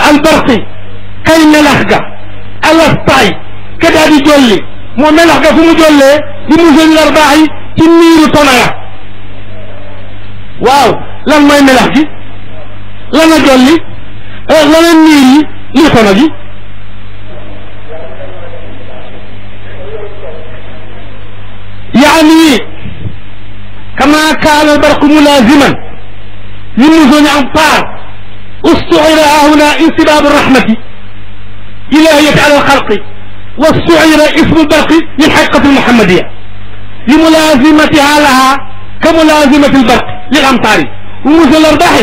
albarqi kay melax ga alastaay ka daa di jolli moo melax ga fu mu jollee di musul larbaax yi ci niiru tonaya waaw lan mooy melax gi lan a jolli lana niir yi lii tono gi yaani kama kaana albarqu mulaziman للنزول عن طار استعر هنا انسباب الرحمة إلهية على الخلق واستعر اسم البرق للحقيقة المحمدية لملازمتها لها كملازمة البرق للأمطار ونزول الأرباح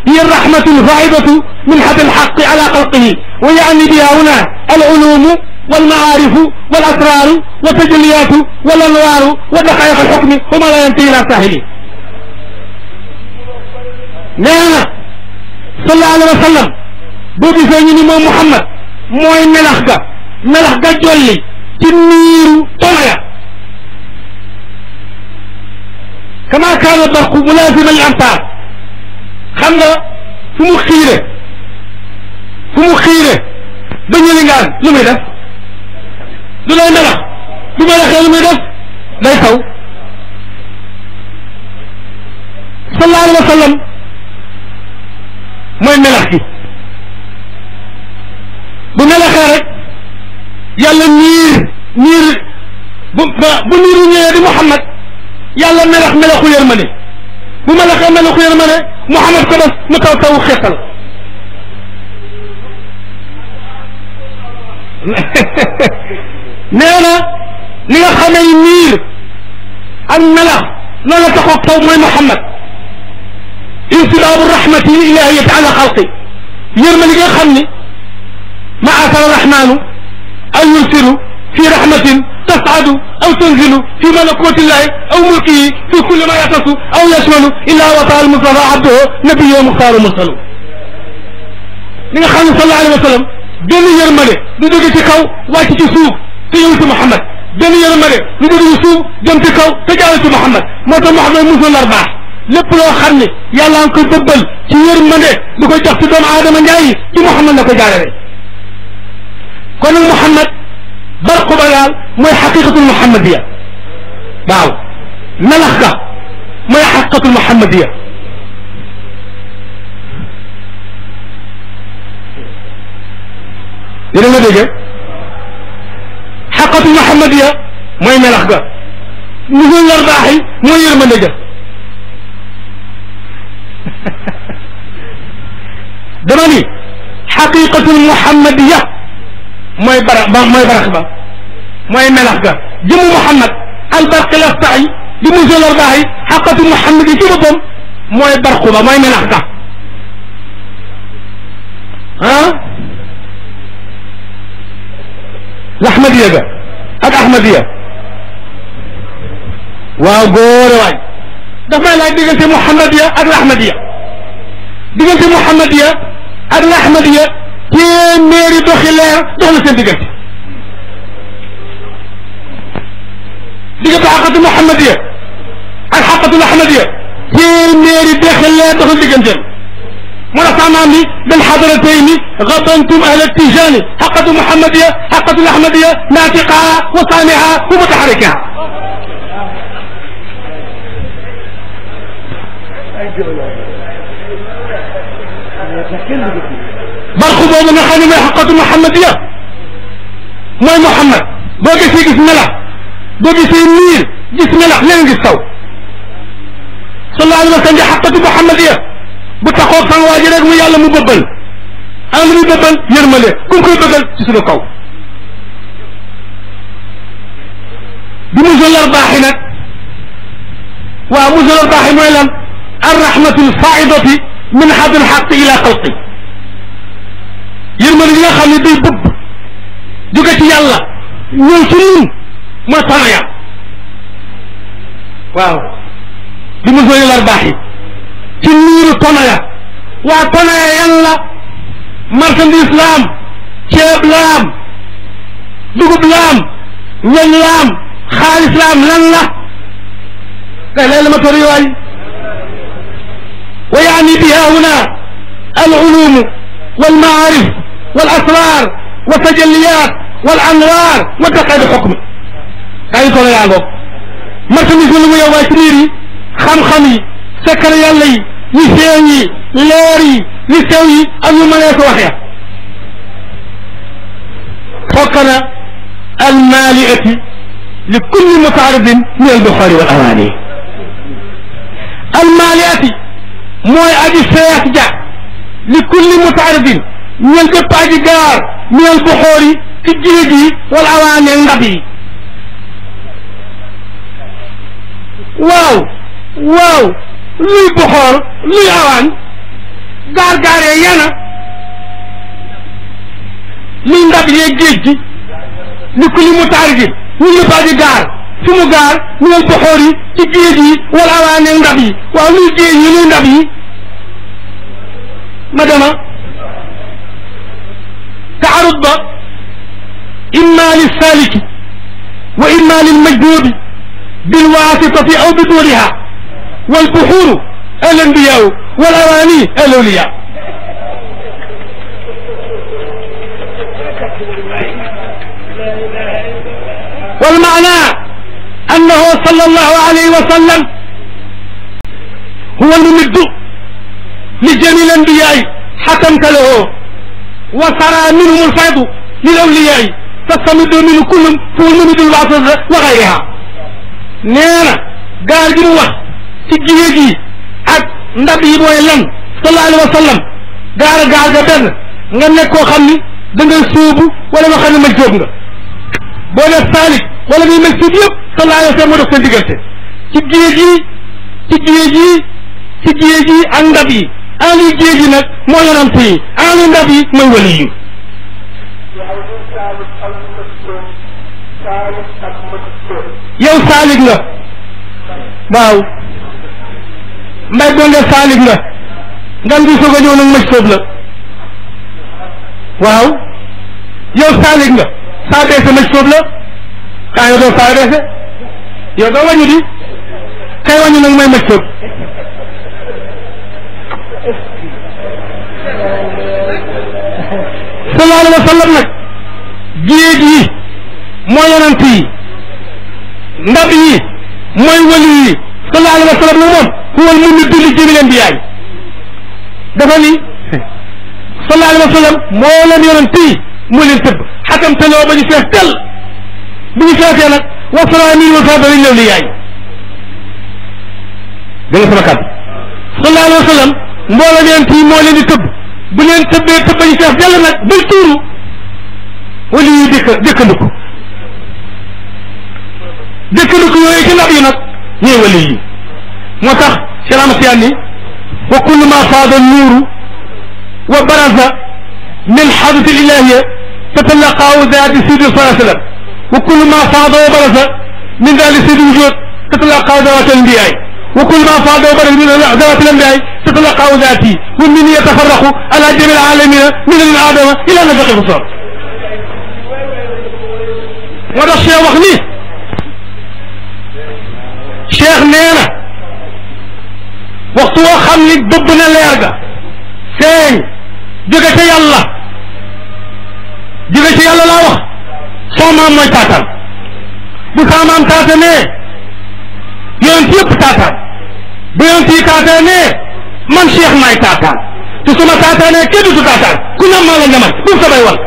هي الرحمة الفائضة من حد الحق على خلقه ويعني بها هنا العلوم والمعارف والأسرار والتجليات والأنوار ودقائق الحكم وما لا ينتهي إلى ساحله neena sallallahu alayhi wa sallam boo gisee ñu ni moom Muhammad mooy melax ga jolli ci niiru tonaya kama kaana barqu mulazima li amtaar xam nga fu mu xiire ba ñëli ngaan lu muy def du lay melax du melaxee lu muy def day taw sallallahu alayhi wa sallam mooy melax gi bu melaxee rek yàlla niir bu niiru ñëwee di Muhammad yàlla melaxu yërmande bu melaxee melaxu yërmande Muhammad ko def mu taw xeetal nee na ni nga xamee niir ak melax noonu la taxoog taw mooy Muhammad انسباب الرحمة الإلهية على خلقه يرمى لك خمني ما أثر الرحمن أن يرسل في رحمة تصعد أو تنزل في ملكوت الله أو ملكه في كل ما يحدث أو يشمل إلا وطأ المصطفى عبده نبي مختار مرسل لك خمني صلى الله عليه وسلم بني يرمى لدوك تكو واتي تسوق في يوسف محمد بني يرمى لدوك يسوق جم تكو تجعلت محمد موت محمد موسى الأرباح lépp loo xam ne yàlla nga koy bëbbal ci yërmande du koy jox ci doomu aadama njaay ci Muhammad la ko jaarale kon nag Muhammad barqu ba daal mooy xaqiqatul muhammadiya waaw melax ga mooy xaqiqatul muhammadiya yéen a nga dégg xaqiqatul muhammadiya mooy melax ga nusul lar baaxi mooy yërmande ga dama ni xaqiqatul muhammadiya mooy barax ba mooy melax ga jëmu Muhammad albarqi lastaay di musul arbaax yi xaqiqatul muhammadiya ci boppam mooy barqu ba mooy melax ga laxmadiya ga ak ahmadiya waaw góore waay daf may laaj diggante muhammadiya ak laxmadiya diggante muhammadiya ak laxmadiya téeméeri doxi leer dox na seen diggante xaqatu muhammadiya ak xaqatu laxmadiya téeméeri doxi leer dox na digganteem moo tax saamaam bi bil xadaratayni gabantum ahla tijaani xaqatu muhammadiya xaqatu laxmadiya naatiqaa wa saamihaa wa mutaxarikaa barxu boobu nga xam ne mooy xaqatu muhammadiya mooy Muhammad boo gisee gis melax boo gisee niir gis melax leen gis taw sallallahu alayhi wa sallam xaqatu muhammadiya bu taxoog sang waa ji rek mu yàlla mu bëbbal am lu muy bëbbal yërmale ku koy bëggal ci suñu kaw bi musul arbaaxi nag waaw musul arbaaxi mooy lan arrahmatul faidati min hadil xaq ila xalqi yërmande yi nga xam ne day bëbb jóge ci yàlla ñëw ci ñun mooy tonaya waaw bi musul arbaaxi ci niiru tonaya waa tonaya yàlla marchandise laam ceeb laam dugub laam weñ laam xaalis laam lan la kay lay la ma tori waay wa yaani biha huna al ulum والمعارف والاسرار والتجليات والانوار وتقعد حكم ay solo yaa ngoog marchandise lu mu yow waay ci biir yi xam-xam yi secret yàlla yi yi feeñ yi leer yi yi sew yi ak yu mënee ko waxee fokkana almaliati li kulli mutaaridin min albuxaari wal awaani almaliati mooy aji fees ja li kulli mutaaridin ñeel bépp aji gaar min albuxaari ci géej yi wal awaani ak ndab yi waaw waaw luy buxoor luy awaan gaar yee yana luy ndab yee géej gi li ku li mu taarijin ñu ñëpp aji gaar fi mu gaar ñeel buxoor yi ci géej yi wala awaan ak ndab yi waaw luy géej yi luy ndab yi ma dema taarud ba imma lissaliki wa imma lilmajdubi بالواسطة أو بدونها والبحور الأنبياء والأواني الأولياء والمعنى أنه صلى الله عليه وسلم هو الممد لجميع الأنبياء حكمت له وسرى منهم الفيض للأولياء فاستمد منه كلهم هو الممد الواسطة وغيرها nee na gaar gi mu wax ci géej gi ak ndab yi mooy lan sallallahu alayhi wa sallam gaar ga benn nga nekk koo xam ni da ngay sóobu wala nga xam ne maj jóob nga boo def saalik wala ngay maj suub yëpp sallallahu alayhi wa sallam moo def seen diggante ci géej gi ak ndab yi ali géej gi nag moo yonant yi ali ndab yi mooy wali yi yow saalik nga waaw mbay doon def saalik nga ngan gi soog a ñëw nag maj soob la waaw yow saalik nga saa deese maj soob la kaa yow doo saa deese yow doo wañu di kay wañu nag may maj soob sallallahu alayhi wa sallam nag géej yi mooy yonent yi ndab yi mooy wali yi sallallahu alayhi wa sallam nag moom huwal mumiddu li jamiil anbiyaa dafa ni sallallahu alayhi wa sallam moo leen yonent yi moo leen tëbb xakam teloo ba ñu fees tel bu ñu feesee nag wasala min wa fadali lawliyaa da nga sama kàddu sallallahu alayhi wa sallam mbooleem yonent yi moo leen di tëbb bu leen tëbbee tëbb ba ñu fees dell nag bay tuuru wali yi dëkkandiku yooyu ci ndab yi nag ñooy wali yi moo tax Cheikh Siyaan ni wa kullu ma faada nuuru wa baraza min xadrati ilahia tatalaqaahu zaati sidi sallallahu alayhi wa sallam wa kullu ma faada wa baraza min daali sidi wujud tatalaqaahu zawaati al-anbiyaay wa kullu ma faada wa baraza min zawaati al-anbiyaay tatalaqaahu zaati wa min yatafarraqu ala jami al-aalamina min al-aadama ila nafaqi fasar moo tax Cheikh wax ni Cheikh nee na waxtu woo xam ni bëbb na leer ga feeñ jóge ca yàlla laa wax soo maam mooy taataan bu saa maam taatanee yonent yëpp taataan bu yonent yi taatanee man Cheikh maay taataan te su ma taataanee kenn du taataan ku ñam maa la ñamal bu sa bay wal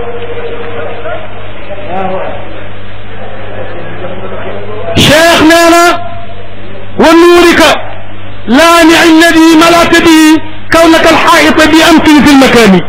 Cheikh nee na wa nuurika laami'i alladi mala'ta bihi kawnaka alxaa'ita bi amkin fi lmakaani